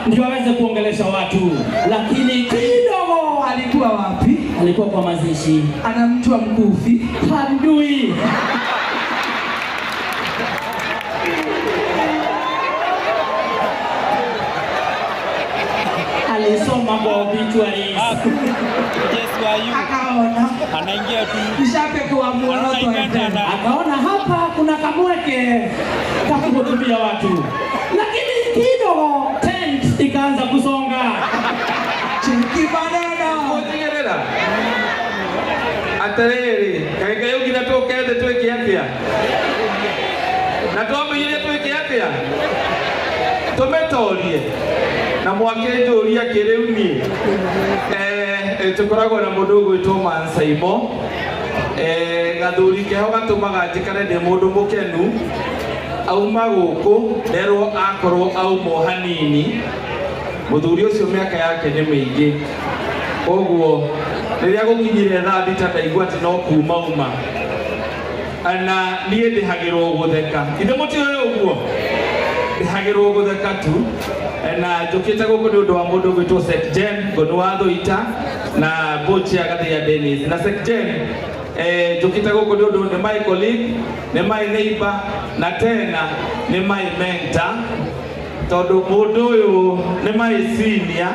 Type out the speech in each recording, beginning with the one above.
ndio aweze kuongelesha watu, lakini kidogo Alikuwa wapi? Alikuwa kwa mazishi. Anamjua mkufi? Hamjui. Alisoma kwa obituaries. Akaona Anaingia tu. Nishapekewa muoroto FM. Akaona hapa kuna kamweke kakuhutubia watu, lakini kidogo tent ikaanza kusonga. Cheki maneno. Mũnjigĩrĩra atĩrĩrĩ, kaĩ Ngai augire tũke thĩ twĩke atĩa na twamũigire twĩke atĩa tũmĩtorie na mwakĩnjũria kĩrĩu niĩ. Tũkoragwo na mũndũ ũgwĩtwo Mansaimo, gathuri keho gatũmaga njikare ndĩ mũndũ mũkenu. Auma gũkũ nderwo akorwo aumwo hanini mũthuri ũcio mĩaka yake nĩ mĩingĩ, koguo rĩrĩa gũkinyire thaa 6 ndaigua atĩ no kuma uma na niĩ ndĩhagĩrwo gũtheka. Ithe mũtiũĩ ũguo, ndĩhagĩrwo gũtheka tu. Na njũkĩte gũkũ nĩ ũndũ wa mũndũ ũgwĩtwo Sekjen Ngonu wa Thũita na Bochia Gathia Dennis na Sekjen. Njũkĩte gũkũ nĩ ũndũ nĩ my colleague, nĩ my neighbor na tena nĩ my mentor, tondũ mũndũ ũyũ nĩ my senior.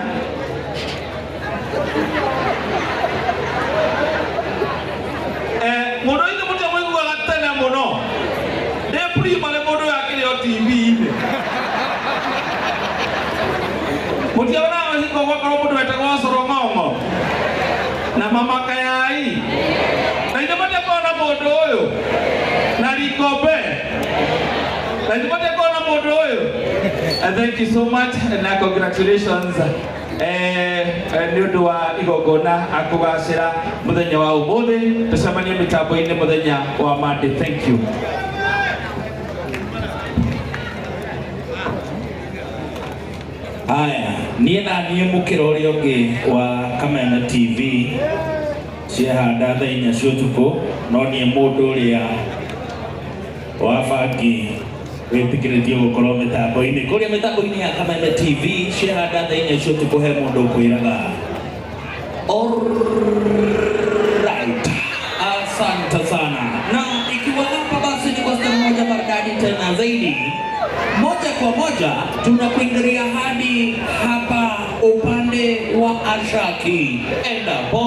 Mũndũ ũyũ mũtĩ mũiguaga tene mũno ndĩ primary, mũndũ ũyũ akĩrĩ o TV-inĩ. Mũtiaonaga hingo gwakorwo mũndũ wetagwo Coro Ng'ong'o na Mama Kayai na ithe matiakorwo mũndũ ũyũ na Rikombe na ithe matiakorwo mũndũ ũyũ. Thank you so much na congratulations nĩ ũndũ wa igongona akũgacĩra mũthenya wa ũmũthĩ. Tũcemanie mĩtambo-inĩ mũthenya wa Monday. Thank you. Haya, niĩ na niĩ mũkĩra ũrĩa ũngĩ wa Kameme TV ciehanda thaa 4 cia ũtukũ, no niĩ mũndũ ũrĩa wa bangi wĩtĩkĩrĩtio gũkorwo mĩtambo-inĩ kũrĩa mĩtambo-inĩ ya Kameme TV ciehanda thaa 4 cia ũtukũ, he mũndũ ũkwĩraga alright, asante sana. Na ikiwa hapa basi ni kwa sehemu moja maridadi tena zaidi, moja kwa moja tunakuingilia hadi hapa upande wa Ashaki, endapo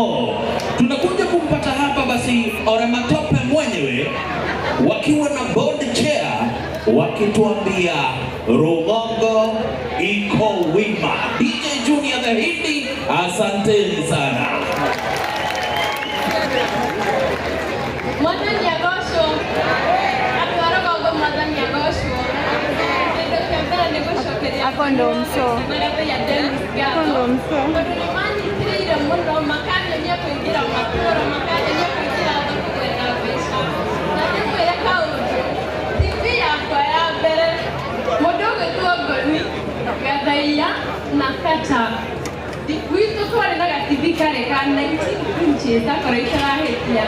tunakuja kumpata hapa basi Orematope mwenyewe wakiwa na board chair wakituambia Rugongo iko wima. DJ Junior the Hindi, asanteni sana. Mwathani agocwo. Andũ a Rũgongo, Mwathani agocwo. Kĩndũ kĩa mbere nĩ gũcokeria Ako ndo mso. Marĩa Dennis ngatho Ako ndo mso. Tondũ nĩ manyitĩrĩire mũno, makanyonia kũingĩra matũũra, makanyonia kũingĩra thoko gwetha mbeca. Na ndĩmwĩre kaũndũ, TV yakwa ya mbere mũndũ ũgwĩtwo Ngoni Gathaiya na Kata gwitũ twarĩ na ga-TV karĩ ka 19 inches akorwo itarahĩtia.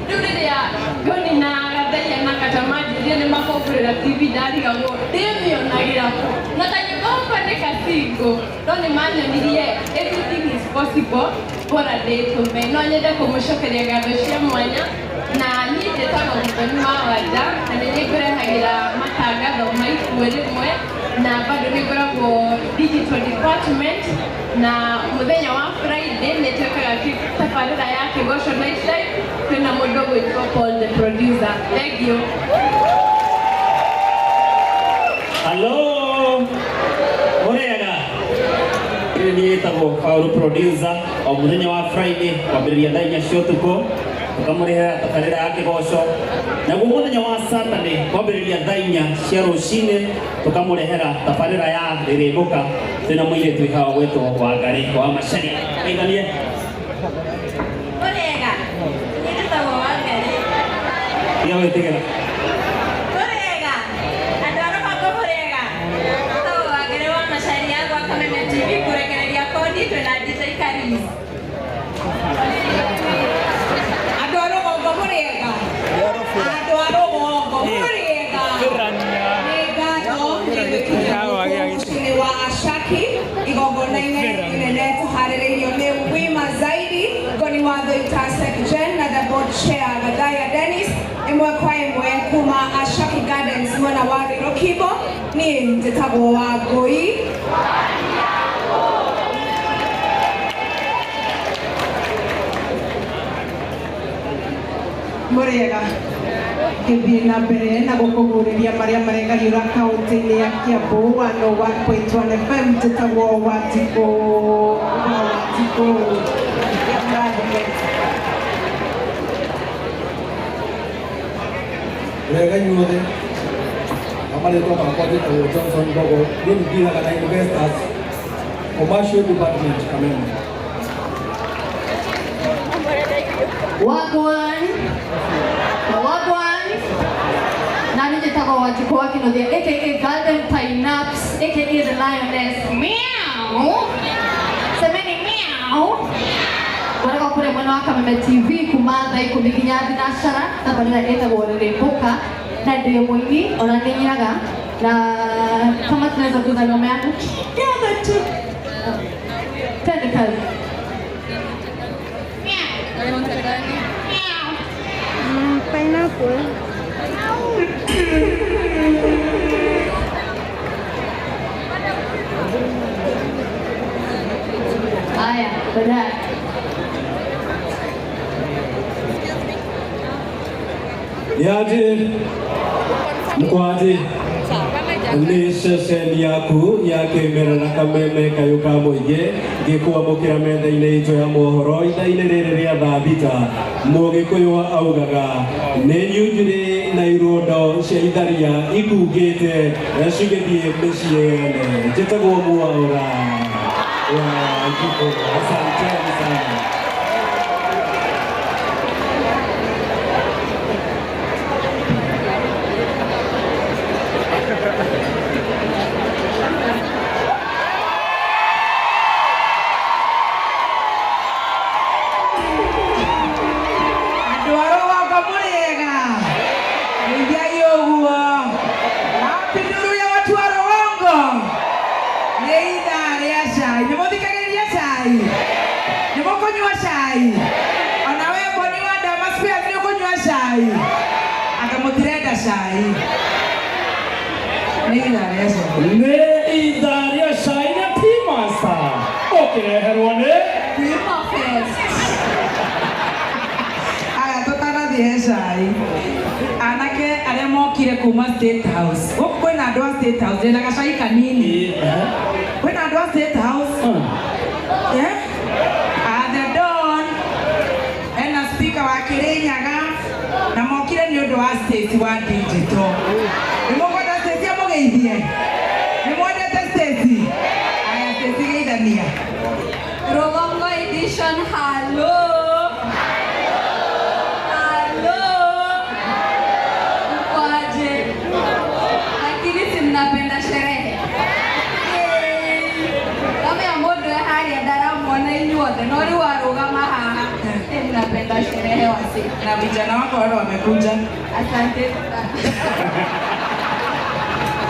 Rĩu rĩrĩa Ngoni na Gathaiya na Kata manjĩrire nĩ makũngũrĩra TV, ndarigagwo ndĩmĩonagĩra kũ, na kanyũmba gakwa nĩ kacingo, no nĩ manyonirie everything is possible bora ndĩtũme. No nyende kũmũcokeria ngatho cia mwanya. Na niĩ njĩtagwo Mũthoni wa Wanja na nĩ niĩ ngũrehagĩra matangatho ma ikuũ rĩmwe, na bado nĩ ngoragwo digital department, na mũthenya wa Friday nĩ twĩkaga tabarĩra ya Kĩgoco Night Live twĩna mũndũ ũgwĩtwo Paul the producer. Thank you. Hello. Mũrĩega. Ĩĩ niĩ ĩtagwo Paul producer, o mũthenya wa Friday kwambĩrĩria thaa 4 cia ũtukũ tũkamũrehera tabarĩra ya Kĩgoco, naguo mũthenya wa Saturday kwambĩrĩria thaa 4 cia rũcinĩ tũkamũrehera tabarĩra ya Rĩrĩmbũka twĩna mũirĩtu wĩ haha ũgwĩtwo Wangarĩ wa Macharia. Geithanie. Mũrĩega. Niĩ njĩtagwo Wangarĩ. Tiga gwĩtigĩra. Mũrĩega. Andũ a Rũgongo, mũrĩega. Njĩtagwo Wangarĩ wa Macharia gwa Kameme TV kũrekereria kodi twĩna DJ Karis. Andũ a Rũgongo, mũrĩega. Andũ a Rũgongo, mũrĩega. Nĩ ngatho nĩ gwĩkinya gũkũ mũciĩ-inĩ wa Ashaki. Kĩgongona-inĩ inene tũharĩrĩirio nĩ Wima Zaidi Ngoni Watho Itasek Jen na the board chair Gathaya Dennis ĩmwe kwa ĩmwe kuma Ashaki Gardens mwena wa Ruiru niĩ njĩtagwo Wangũi. Mũrĩega ngĩthiĩ na mbere na gũkũgũrĩria marĩa maregariũra kaũntĩ-inĩ ya Kiambu 101.1 FM njĩtagwo Wanjikũ wa Wanjikũ. Wega inyuothe, na marĩtwa makwa njĩtagwo Johnson Mbogo, niĩ nĩ ndiraga na investors commercial department Kameme. Wagwan. Wagwan. Nani njĩtagwo Wanjikũ wa Kĩnuthia aka Golden Pineapps aka the Lioness. Meow. Semeni meow. Ngoragwo kũrĩa mwena wa Kameme TV kuma thaa 10 nginya thinacara tabarĩra ĩtagwo Rĩrĩmbũka na ndĩ mũini ona nĩ nyinaga na kama tunaweza kuuza ngoma yangu kidogo tu. Twende kazi. Pineapple. Haya, baadaye. Niaje mkwaje nĩ ceceni yaku ya kĩmera na kameme kayũ ka mũingĩ ngĩkwamũkĩra metha-inĩ itũ ya mohoro ithaa-inĩ rĩrĩ rĩa thaa thita. Mũgĩkũyũ augaga nĩ nyunjurĩ na irondo cia itharia ikungĩte cigĩthiĩ mĩciĩ yene. Njĩtagwo Mwaũra wa Ngikũ. Asanteni sana. Andũ a rũgongo mũrĩega, geithiai ũguo. Wapi nduru ya watu wa rũgongo? Nĩ ithaa rĩa cai. Nĩ mũthikagĩrĩria cai? Nĩ mũkũnyua cai? Ona we Boni wa Dama Spears nĩ ũkũnyua cai? Anga mũtirenda cai? Nĩ ithaa rĩa cai. Nĩ ithaa rĩa cai na Tea Master ũkĩreherwo nĩ Wima Fest. Aya tũtanathiĩ he cai, anake arĩa mokire kuma State House, gũkũ kwĩna andũ a State House, ndĩna gacai kanini. Kwĩna andũ a State House. Eh? Ah, the Don ena speaker wa Kĩrĩnyaga na mokire nĩ ũndũ wa Stacy wa digital. Nĩ mũkwenda Stacy amũgeithie? Nĩ mwendete Stacy? Aya, Stacy geithania. Rũgongo edition, hello. Hello. Mkoaje? Lakini si mnapenda sherehe? Kama ya mũndũ e harĩa ndaramuona inyuothe no rĩu arũgama haha. Mnapenda sherehe wasi. Na vijana wako wale wamekuja. Asante sana.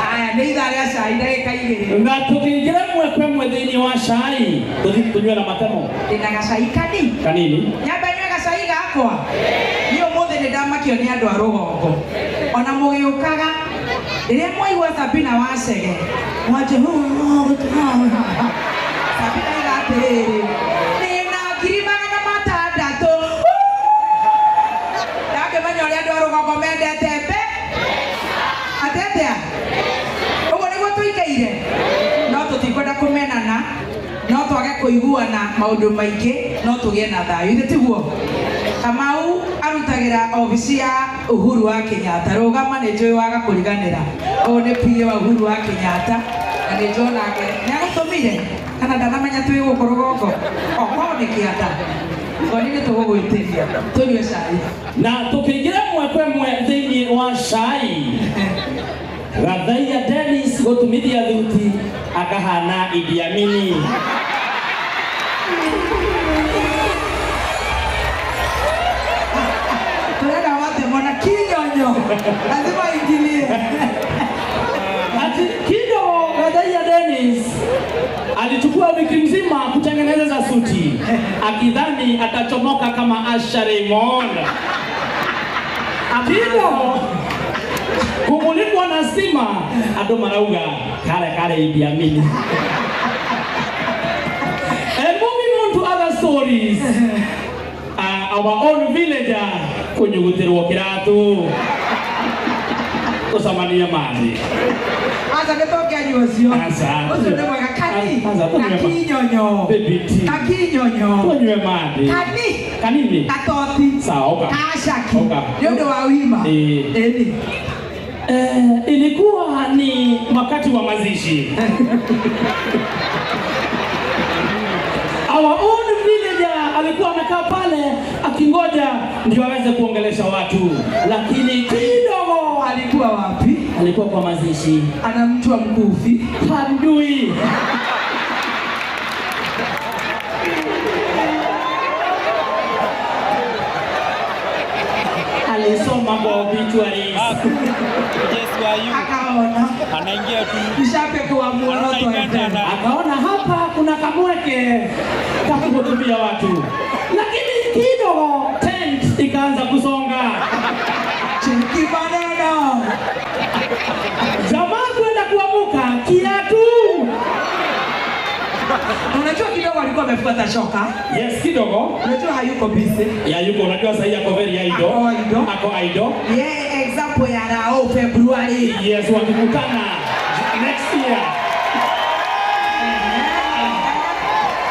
Aya, nĩ ithaa rĩa cai ndagĩka igĩrĩ. Na tũkĩingĩra ĩmwe kwa ĩmwe thĩinĩ wa cai tũthiĩ tũnyue na matemo Ndĩna gacai kanini. Kanini. Nyambe nyue gacai gakwa. Niĩ ũmũthĩ nĩ ndamakio nĩ andũ a rũgongo. Ona mũgĩũkaga rĩrĩa mwaigua Sabina Wacege mwanje Sabina aiga atĩrĩrĩ, ndĩna 600,000. Ndakĩmenya ũrĩa andũ a rũgongo mendete mbe atĩ atĩa ũguo nĩguo tũikaire. No tũtikwenda kũmenana, no twage kũiguana maũndũ maingĩ, no tũgĩe na thayũ, ithe tiguo? Kamau arutagĩra obici ya Uhuru wa Kenyatta. Rũgama nĩ njũĩ waga kũriganĩra. Ũyũ nĩ PA wa Uhuru wa Kenyatta na nĩ njũĩ onake nĩ agũtũmire kana ndanamenya twĩ gũkũ rũgongo okorwo nĩ kĩanda ngoni nĩ tũgũgwĩtĩria tũnyue cai. Na tũkĩingĩra ĩmwe kwa ĩmwe thĩinĩ wa cai, Gathaia Dennis gũtumithia thuti akahana Idi Amini. Turenda watemo na kinyonyo lazima ingilie. Ati kidogo Gathaia Dennis alichukua wiki suti akidhani atachomoka kama Asha Raymond. Kidogo kumulikwa na stima andu marauga kare kare Idi Amin. And moving on to other stories, our own villager kunyugutirwo kiratu tucamanie mathi. Aca nĩ tũngĩanyua ũcio. Aca. Ũcio nĩ mwega. Kani. Aca, tũnyue ma- Kakinyonyo. Baby tea. Kakinyonyo. Tunyue mathi. Kani. Kanini. Katoti. Sawa, oka. Kacaki. Oka. Nĩ ũndũ wa wima. Ĩĩ. Ĩni. Ilikuwa ni wakati wa mazishi. Our own villager alikuwa amekaa pale akingoja ndio aweze kuongelesha watu, lakini kidogo Alikuwa wapi? Alikuwa kwa mazishi. Anamjua mkufi. Hamjui. Alisoma kwa obituaries. Akaona. Anaingia tu. Mshape kwa muoroto FM. Akaona hapa kuna kamweke kakuhutubia watu, lakini kidogo tent ikaanza kusonga. Cheki maneno. Jamaa kwenda kuamuka kiatu. Unajua kidogo alikuwa amefuata shoka. Yes, kidogo. Unajua hayuko busy. Ya yuko, unajua sasa ako very idle. Ako idle. Ako idle. Yeah, example ya Rao February. Yes, wakikutana next year.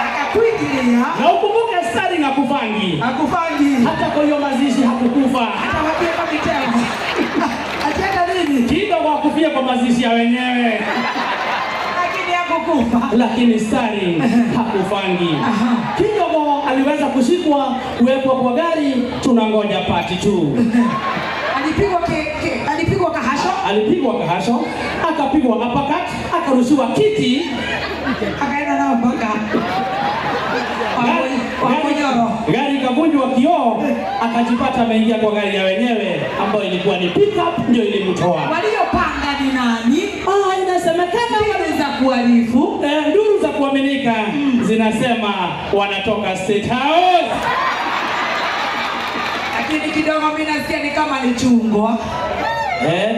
Akakuingilia. Na ukumbuke Sterling hakufangi. Hakufangi. Hata kwa hiyo mazishi hakukufa. Hata wapi kwa mitego. Akienda nini? Kidogo hakufia kwa mazishi ya wenyewe. Lakini hakukufa. Lakini Sterling hakufangi. Kidogo aliweza kushikwa, kuwekwa kwa gari, tunangoja part 2. Alipigwa alipigwa kahasho? Alipigwa kahasho, akapigwa uppercut, akarushiwa kiti, akaenda nao mpaka Gari ikavunjwa kioo, akajipata ameingia kwa gari ya wenyewe ambayo ilikuwa ni pickup, ndio ilimtoa. Waliopanga ni nani? Inasemekana nduru za kuhalifu. Nduru za kuaminika zinasema wanatoka State House. Lakini kidogo mimi nasikia ni kama ni chungwa.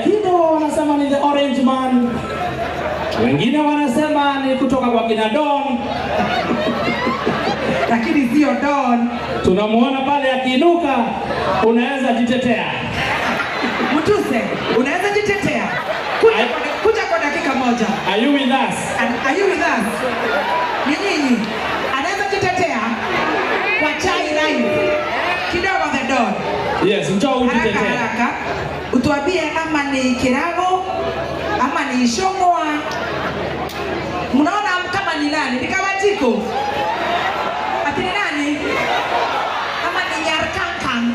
Kidogo wanasema ni the orange man. Wengine wanasema ni kutoka kwa kina Don. Lakini sio Don. Tunamuona pale akiinuka, unaweza jitetea. Mtuse, unaweza jitetea. Kuja kwa dakika moja. Are you with us? Are you with us? Ni nyinyi. Anaweza jitetea kwa chai live. Kidogo the Don. Yes, njoo ujitetee. Haraka haraka. Utuambie ama ni Kirago ama ni Ishongwa. Mnaona kama ni nani? Ni kama Jiko. Ati ni nani? Ama ni Nyarkankan.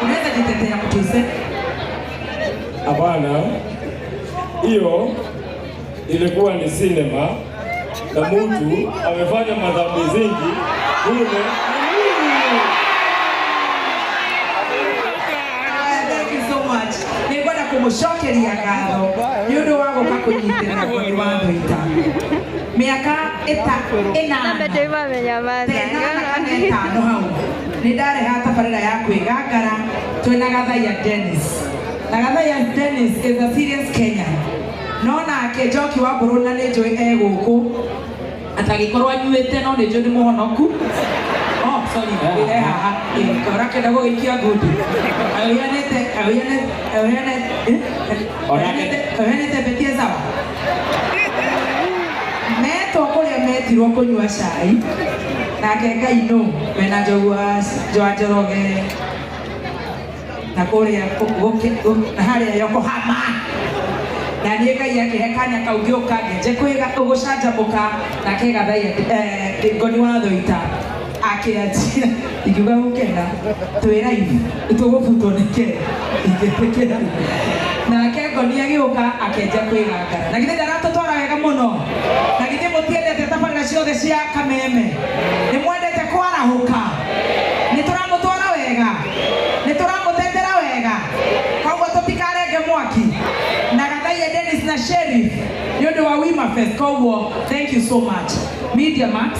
Unaweza jitetea Mtuse? Hapana. Hiyo ilikuwa ni sinema na mtu amefanya madhambi zingi kule. Thank you so much. Ningwenda kumucokeria ngatho ni undu wa guka kunyitirira ngoni wa Thũita miaka ĩnana kana ĩtano hau nĩ ndareha tabarĩra ya kwĩgangara twĩna Gathaiya Dennis. Na Gathaiya Dennis is a serious Kenyan. No nake Njoki wa Mbũrũ na nĩ njũĩ e gũkũ atagĩkorwo anyuĩte no nĩ njũĩ nĩ mũhonoku. Oh, sorry, wĩre haha. Ũrakĩenda gũgĩikia ngundi. Aũheanĩte betie sawa. Metwo kũrĩa metirwo kũnyua cai nake Ngai nũ mena Njogu wa Njoroge na kũrĩa na harĩa Yokohama. Na niĩ Ngai akĩhe kanya kau ngĩũka ngĩanjia gũcanjamũka nake Gathaiya Ngoni wa Thũita akĩanjia ingiuga gũkena twĩ live tũgũbutwo nĩ ke ingĩtĩkĩra nake Ngoni agĩũka akĩanjia kwĩgangara na githĩ ndaratũtwara wega mũno na githĩ mũtiendete tabarĩra ciothe cia Kameme nĩ mwendete kwarahũka nĩ tũramũtwara wega nĩ tũramũtetera wega koguo tũtikarenge mwaki na Gathaiya Dennis na Sheriff nĩ ũndũ wa Wima Fest koguo thank you so much Media Max.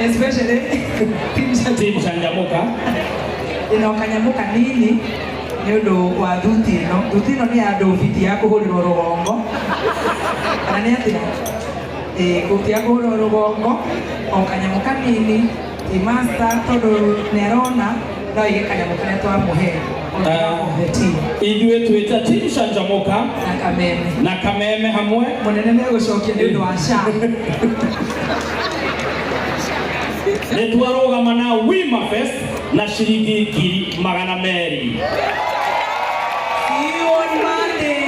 Especially Team Canjamũka. Ĩno kanyamũ kanini nĩ ũndũ wa thuti ĩno. Thuti ĩno nĩ ya ndũbiti ya kũhũrĩrwo rũgongo, kana nĩ atĩa? Ĩĩ, thuti ya kũhũrĩrwo rũgongo, o kanyamũ kanini ti master, tondũ nĩ arona no aige kanyamũ karĩa twamũhe. Ithuĩ twĩta Team Canjamũka na Kameme, na Kameme hamwe. Mũnene nĩ egũcokia nĩ ũndũ wa SHA. Nĩ twarũgama na Wima Fest na ciringi 200,000. See you on Monday.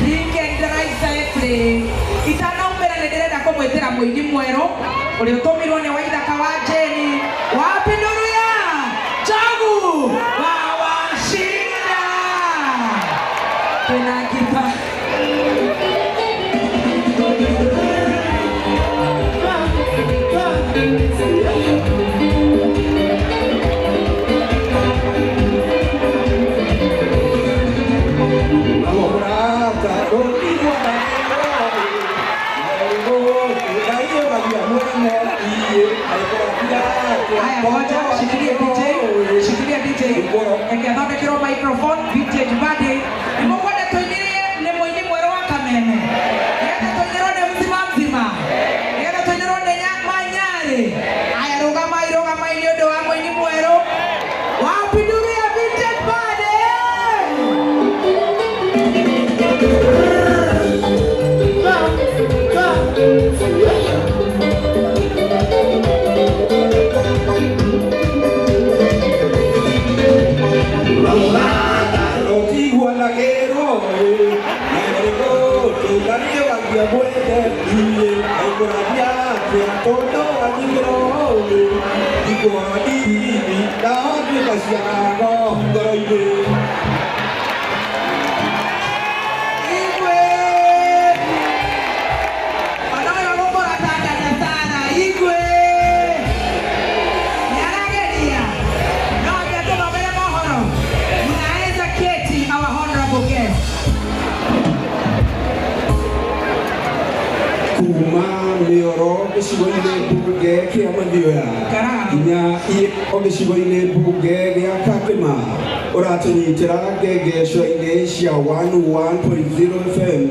Drink and drive safely. Itanaumĩra nĩ ndĩrenda kũmwĩtĩra mũini mwerũ ũrĩa ũtũmirwo nĩ Waithaka wa Jeni wa Pinduru ya Njogu wa Wachira. Twĩna ngita. Haya, moja, shikilia DJ, shikilia DJ. Reke athondekerwo microphone, Vintage Buddy. Nĩ mũkwenda tũinĩre nĩ mũini mwerũ wa Kameme? Nĩgetha tũinĩrwo nĩ mzima mzima. Nĩgetha tũinĩrwo nĩ Manyarĩ. Haya, rũgamai, rũgamai nĩ ũndũ wa mũini mwerũ wa Pinduru ya Vintage Buddy. Igwe! Ona ũyũ gũkũra ta dada Sara, Igwe! Nĩarageria. No anja tũthomere mohoro. Mnaweza keti, our honorable guest. Kuma Mĩoro gĩcigo-inĩ mbunge kĩa Mathioya nginya o gĩcigo-inĩ mbunge gĩa Kakĩma, ũratũnyitĩra ngengeco-inĩ cia 101.0 FM.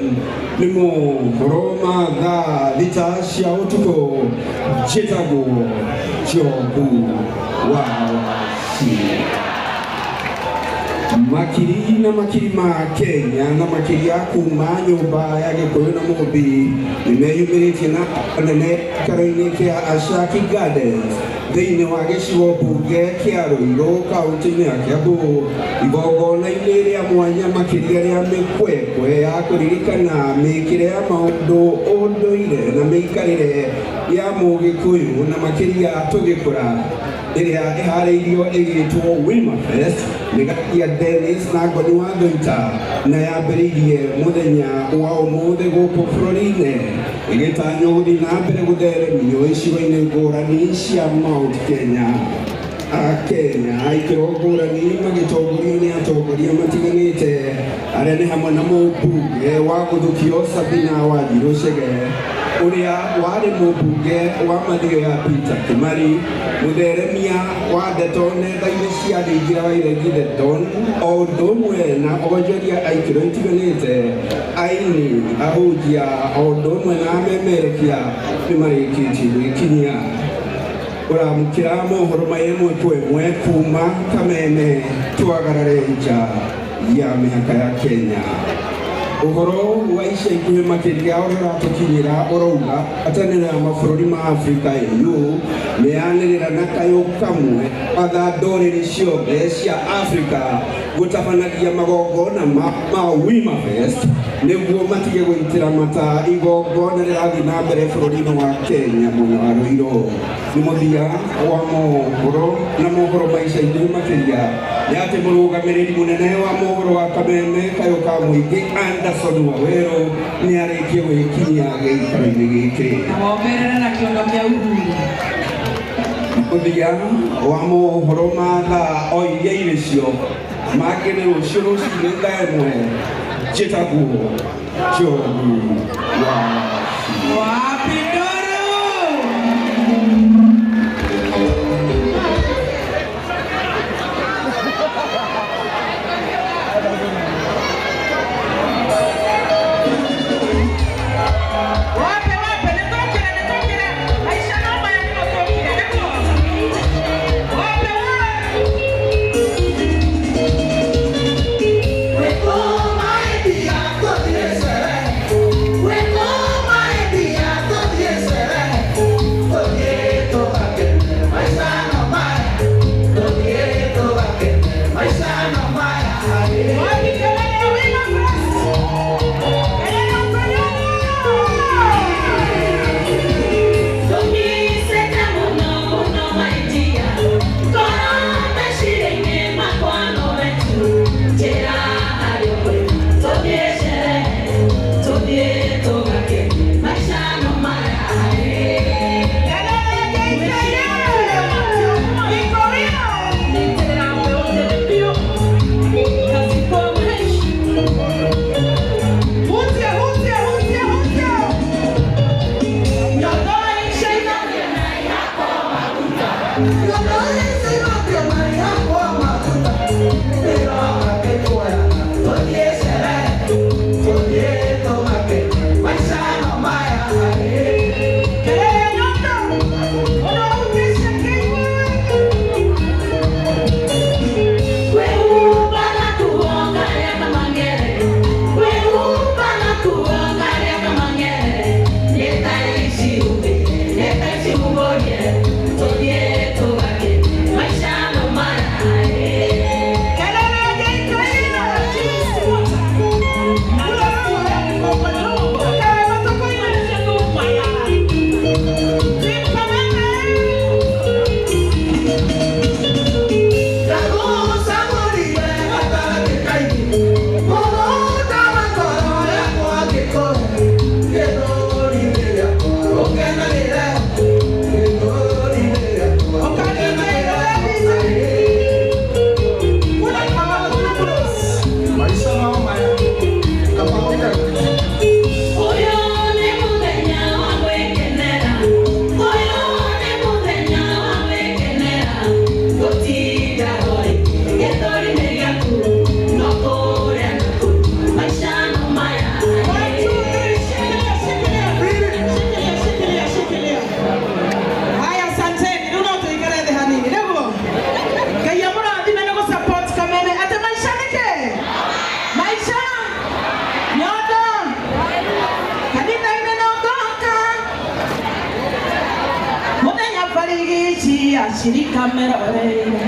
Nĩ mohoro ma thaa 6 cia ũtukũ. Njĩtagwo Njogu wa Wachira. Makiri na makiri ma Kenya na makiri a kuma nyũmba ya Gĩkũyũ na Mũmbi nĩmeyumĩrĩtie na nene karo-inĩ kĩa Ashaki Gardens thĩinĩ wa gĩcigo mbunge kĩa Ruiru, kaunti-inĩ ya Kiambu, igongona-inĩ rĩa mwanya makĩria rĩa mĩkwekwe ya kũririkana mĩkĩre ya maũndũ ũndũire na mĩikarĩre ya Mũgĩkũyũ, na makĩria tũgĩkũra, ĩrĩa ĩharĩirio ĩgĩtwo Wima Fest nĩ Gakia Dennis na Ngoni wa Thũita, na yambĩrĩirie mũthenya wa ũmũthĩ gũkũ bũrũri-inĩ, ĩgĩtanywo gũthiĩ na mbere gũtheremio icigo-inĩ ngũrani cia Mount Kenya. Akenya ikĩro ngũrani magĩtongorio nĩ atongoria matiganĩte, arĩa nĩ hamwe na mũmbunge wa Gũthukio Sabina Wanjirũ Chege, ũrĩa warĩ mũmbunge wa Mathioya Peter Kimari, mũtheremia wa ndeto nenda-inĩ cia Thingira wa Iregi The Don, o ũndũ ũmwe na onjoria a ikĩro itiganĩte, aini, ahunjia, o ũndũ ũmwe na amemerekia nĩ marĩkĩtie gwĩkinyia. Ũramũkĩra mohoro ma ĩmwe kwa ĩmwe kuma Kameme, twagarare nja ya mĩhaka ya Kenya. Ũhoro wa ica ikuhĩ makĩria ũrĩa ũratũkinyĩra ũrauga ngwatanĩro ya mabũrũri ma Afrika, AU, nĩyanĩrĩra na kayũ kamwe watha ndũrĩrĩ ciothe cia Afrika gũtabanagia magongona ma Wima Fest nĩguo matige gũitĩra mata igongona rĩrathiĩ na mbere bũrũri-inĩ wa Kenya, mwena wa Ruiru. Nĩ mũthia wa mohoro, na mohoro ma ica ikuhĩ makĩria nĩ atĩ mũrũgamĩrĩri mũnene wa mohoro wa Kameme kayũ ka mũingĩ Anderson Wawerũ nĩ arĩkie gwĩkinyia gĩikaro-inĩ gĩkĩ. Womerere na kĩondo kĩa Uhuru. Mũthia wa mohoro ma thaa o iria irĩ cio, mangĩ nĩ rũciũ rũcinĩ thaa 1. Njĩtagwo Njogu wa Wapi nduru? Wape wape nitokire nitokire. Maisha no maya nitokire niguo. Wape wape. Wapi kelele ya Wima Fest? Kelele uko Kelele ya JKU. Iko wima. Hutia, hutia, hutia, hutia. Kelele ya nyota. Ona hutisha kiwe. Kelele ya JKU. Team Kameme. One, two, three, shikilia, shikilia. Shikilia, shikilia, shikilia. Haya, asanteni. Rĩu no tũikare thĩ hanini, nĩguo? Ngai amũrathime nĩ gũ-support Kameme. Atĩ maica nĩkĩ? Maica? Nyondo? Kanitha-inĩ no ngoka. Mũthenya barigici ashirika meroreire.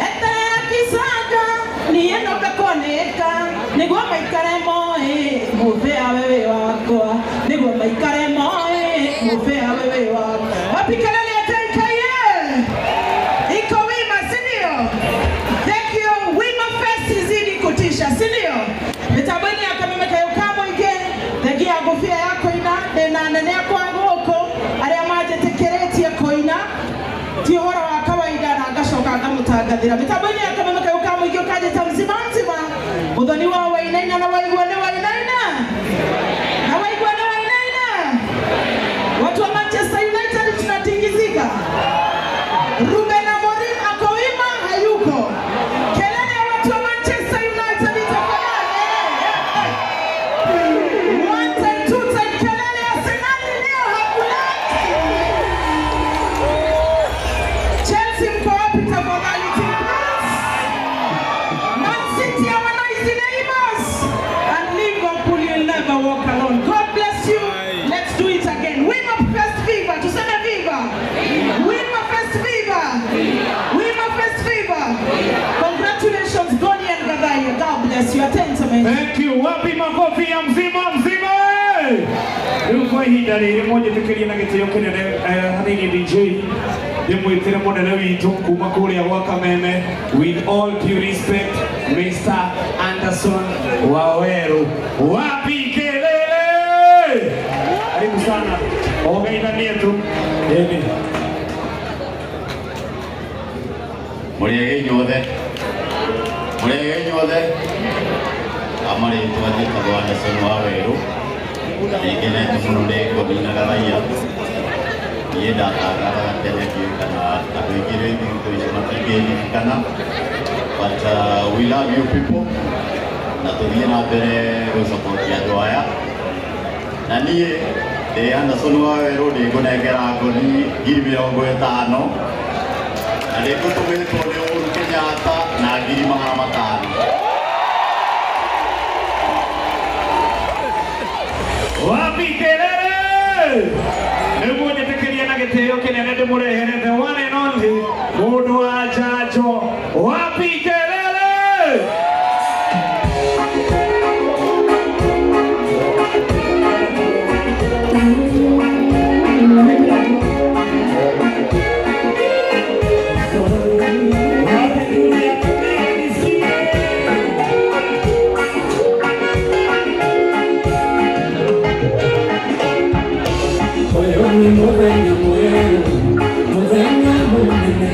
Eterera kisanga, niĩ no ngakwanĩka. Nĩguo maikare moĩ mũthĩa wewe wakwa. Nĩguo maikare moĩ mũthĩa wewe wakwa. Wapi kelele ya JKA? Iko wima, si ndio? Thank you. Wima Fest izidi kutisha, si ndio? Mitambo-inĩ ya Kameme Kayũ ka Mũingĩ, thengia ya ngũbia ya kũina, ndĩna nene akwa gũkũ, arĩa manjĩtĩkĩrĩtie kũina, ti ũhoro wa kawaida na ngacoka ngamũtangathĩra. Mitambo-inĩ ya Kameme Kayũ ka Mũingĩ ũkanjĩta mzima mzima, mũthoni wa Wainaina na waigua nĩ Wainaina? Na waigua nĩ Wainaina? Watu wa Manchester United tunatingizika. Ruben Amorim ako wima hayuko. Kelele ya watu wa Manchester United tafadhali. One time, two time, kelele ya Arsenal leo hakuna. Chelsea mko wapi tafadhali team Blues? Man City our noisy neighbors. And Liverpool you'll never walk alone. God bless you. Let's do it again. Wima Fest Viva. Tuseme Viva. Wima Fest Viva. Wima Fest Viva. Congratulations Goni and Gathaiya. God bless you. Attend to me. Thank you. Wapi makofi ya mzima mzima? Rĩu kwa ihinda rĩrĩ mwanjĩtĩkĩrie na gĩtĩo kĩnene hanini DJ ndĩmwĩtĩre mũnene witũ kuma kũrĩa gwa Kameme with all due respect Mr. Anderson Waweru. Wapi kelele? Karibu sana ogeithanie tu. Ĩni. Mũrĩega inyuothe, mũrĩega inyuothe. Amarĩtwa njĩtagwo Anderson Waweru. Na nĩ ngenete mũno nĩ Ngoni na Gathaiya. Niĩ ndatangathaga tene ndiũĩ kana andũ aingĩ rĩu thikũ ici matingĩririkana, but we love you people na tũthiĩ na mbere gũsupport andũ aya. Na niĩ ndĩ Anderson wa Werũ, ndĩngũnengera Ngoni 50,000 na ndĩngũtũmĩtwo nĩ Uhuru Kenyatta na 500,000. Wapi kelele? Nĩguo njĩtĩkĩrie na gĩtĩo kĩnene ndĩmũrehere the one and only mũndũ wa njanjo. Wapi kelele? Ũyũ nĩ mũthenya mwerũ, mũthenya mũnene,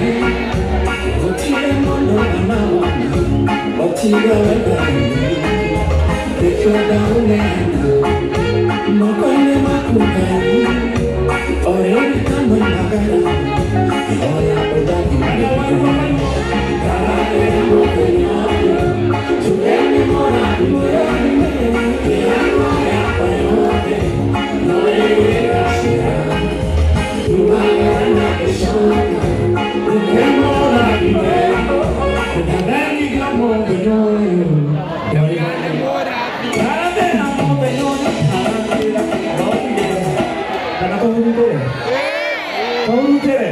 gũtirĩ mũndũ ona wona otiga we Ngai. Nĩkĩo ndaũneana moko-inĩ maku Ngai, o rĩrĩ kamũimagara ihoya ũndathime. Ndarathĩra mũthenya ũyũ, tuge nĩ mũrathime, mĩhango yakwa yothe no ĩgĩgacĩra. Umagara na gĩcoka, nĩ mũrathime, Ndatheriga mũthenya ũyũ, ndoiga nĩ Ndathera mũthenya ũyũ, ndathera. Kana tũhurutĩre? Tũhurutĩre?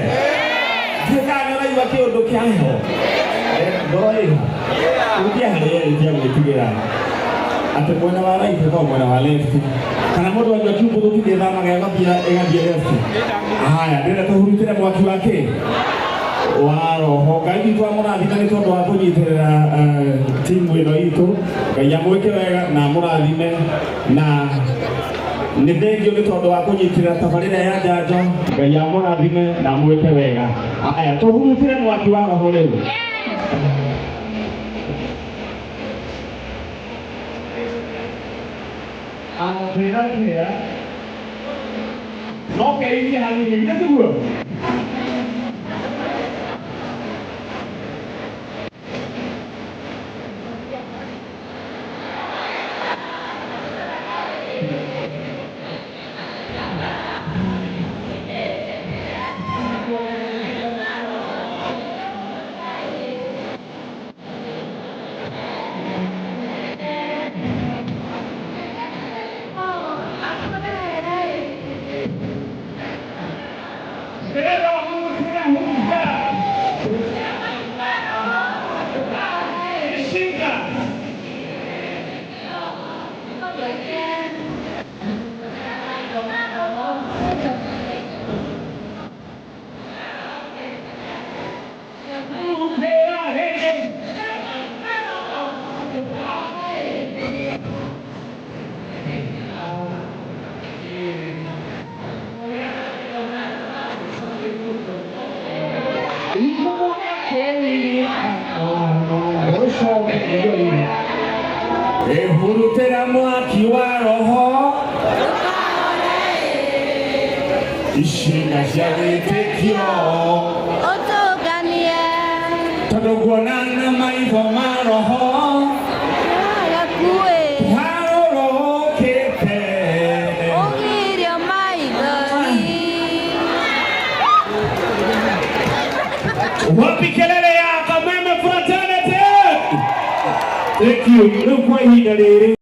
Ndiũĩ kana nĩ ũraigua kĩũndũ kĩa heho. Ngoro ĩho. Hutia harĩa ĩrĩ tia gwĩtigĩra. Atĩ mwena wa right no mwena wa left. Kana mũndũ anyua kiumbu gũtingĩthamaga ĩgathiĩ left. Haya, ndĩrenda tũhurutĩre mwaki wa kĩ? Wa roho. Ngai witũ amũrathime nĩ tondũ wa kũnyitĩrĩra timu ĩno itũ. Ngai amwĩke wega na amũrathime, na nĩ thengio nĩ tondũ wa kũnyitĩrĩra tabarĩra ya njanjo. Ngai amũrathime na amwĩke wega. Haya, tũhurutĩre mwaki wa roho rĩu. Atwĩra atĩa? No keithie hanini, githĩ tiguo? Ehurutĩra mwaki wa roho, icinga cia wĩtĩkio. Ũtũnganie. Tondũ nguona na maitho ma roho Gakuĩ. Harũrũkĩte. Ũgirio maithori. Wapi kelele ya Kameme Fraternity? Thank you. Rĩu kwa ihinda rĩrĩ.